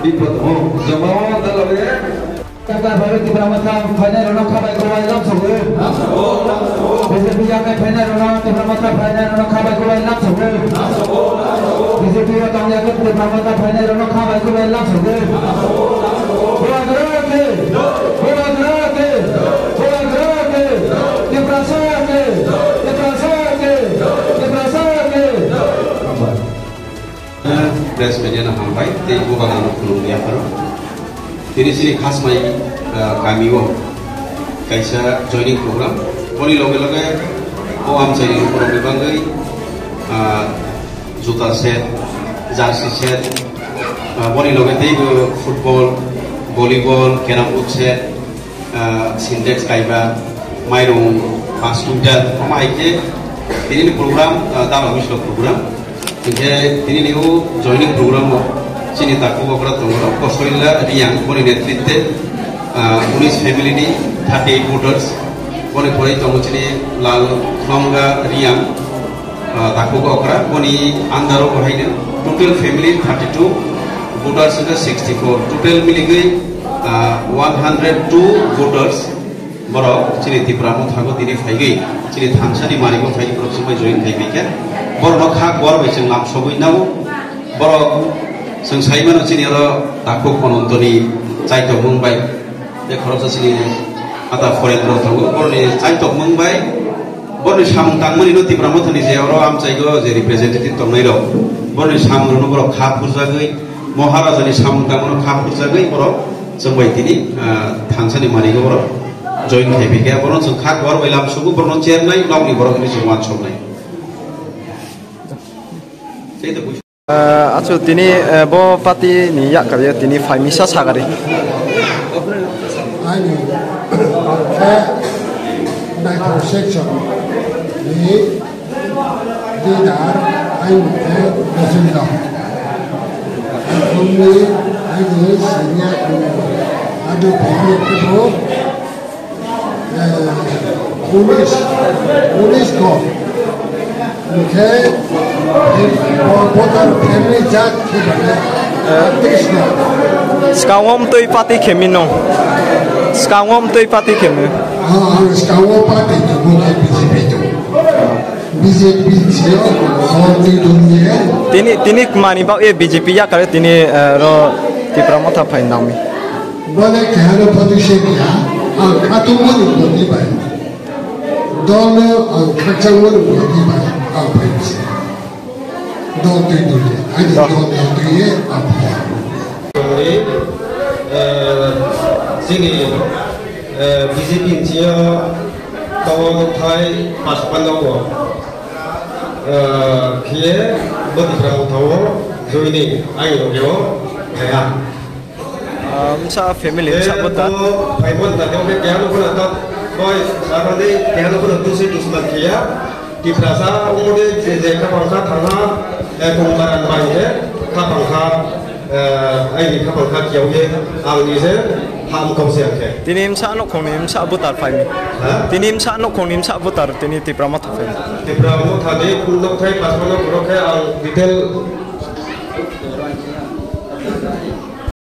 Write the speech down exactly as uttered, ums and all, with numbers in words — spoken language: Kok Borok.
Bipot ho, joma o dalo ye. Kata bari Tipra Motha phainai rokno khabai kwbai lam sogwi. B J P yakni phainai rokno Tipra Motha phainai rokno khabai kwbai lam sogwi. B J P o tong yakni Tipra Motha phainai rokno khabai kwbai lam sogwi. Bubagra ke, Bubagra ke, Bubagra ke, Tiprasa ke, Tiprasa ke, Tiprasa ke. Press media no hambai tei Bubagrano khulumwi yapharo. Tini chini khasmai, ah, kamio kaisa joining program. Boni loge loge o amchaini lukurokni bagwi, ah, juta set, jersey set, ah, boni loge teibo football, volleyball, carrom board set, ah, Sintex kaiba, mairung paanch quintal, omo hai khe tinini program, ah, dalo mislo program. Hinkhe tinini o joining program o chini takhuk okra tongo, Kosoila Riyang, boni netritwe, ah, unis family ni thirty eight voters, boni pore tongo chini Lal Khonga Riyang, ah, takhuk okra, boni under o bo haino total family thirty two, voters wngkha sixty four, total miligwi, ah, one hundred two voters borok chini Tipra Motha go tini phaigwi chini thansani mari go phaigwi borok chwngbai join khai phaikha. Borokno kha kuar bai chwng lam sogwi nao. Borok chwng sai mano chini oro takhuk Onontoni chaitok mung bai. Tei khoroksa chini ata foreign rok tongo, boroni chaitok mung bai, boroni samung tangmani no Tipra Mothani je oro amchai go je representative tongnai rok, boroni samung rok no borok kha phurjagwi, Maharaja ni samung tangmano kha phurjagwi borok chwng bai tini, ah, thansani mani go borok join khai phi khe, borok chwng kha kuar bai lam sugu borok no chernai nokni borok ni chwng wansoknai. Tei to Ah, achu tini, eh, bo party ni yakkar yo tini phai misa sagari. Ani khe naithok section ni leader ani khe Govinda. Ani ani senior ani phai khe bo Eh, unis, unis ko. Hingkhe, bo-, voter family jat khe bane, tris no. Skangom twi party khemi no. Skangom twi party khemi. Ah, ang skangom party to, bo khe B J P to. B J P sio, dol twi dol ni. Tini, tini mani bak e B J P yakkar tini, eh, ro Tipra Motha phai nangmi. Bole kehano photo se kya, ang khatungmani boni bai. Dolno ang khakchangmani boni bai, ang phai se. Dol twi dol ye, ani dol dol twi ye, ang phai. Ni, eh, chini, eh, B J P ni sio, tao thai pas pano wo. Eh, khiye, bodi kra tao, joini, ai lo yo, kaya. Ah, msa family, msa bota. Phaimon ta khe keha no khuna ta, boy, sabani keha no khuna tusi dusman khiya. Tiprasa umode je, je kha pangkha thangha, eh, kung baran bai he, kha pangkha, eh, ai ni kha pangkha kiyau ye, ang ni je, ham kau se ang khe. Tini msa no khong ni msa butar phai mi. Ha? Tini msa no khong ni msa butar, tini Tipra Motha phai mi. Tipra Motha ni khun nok thai, pas no khun nok thai, ang detail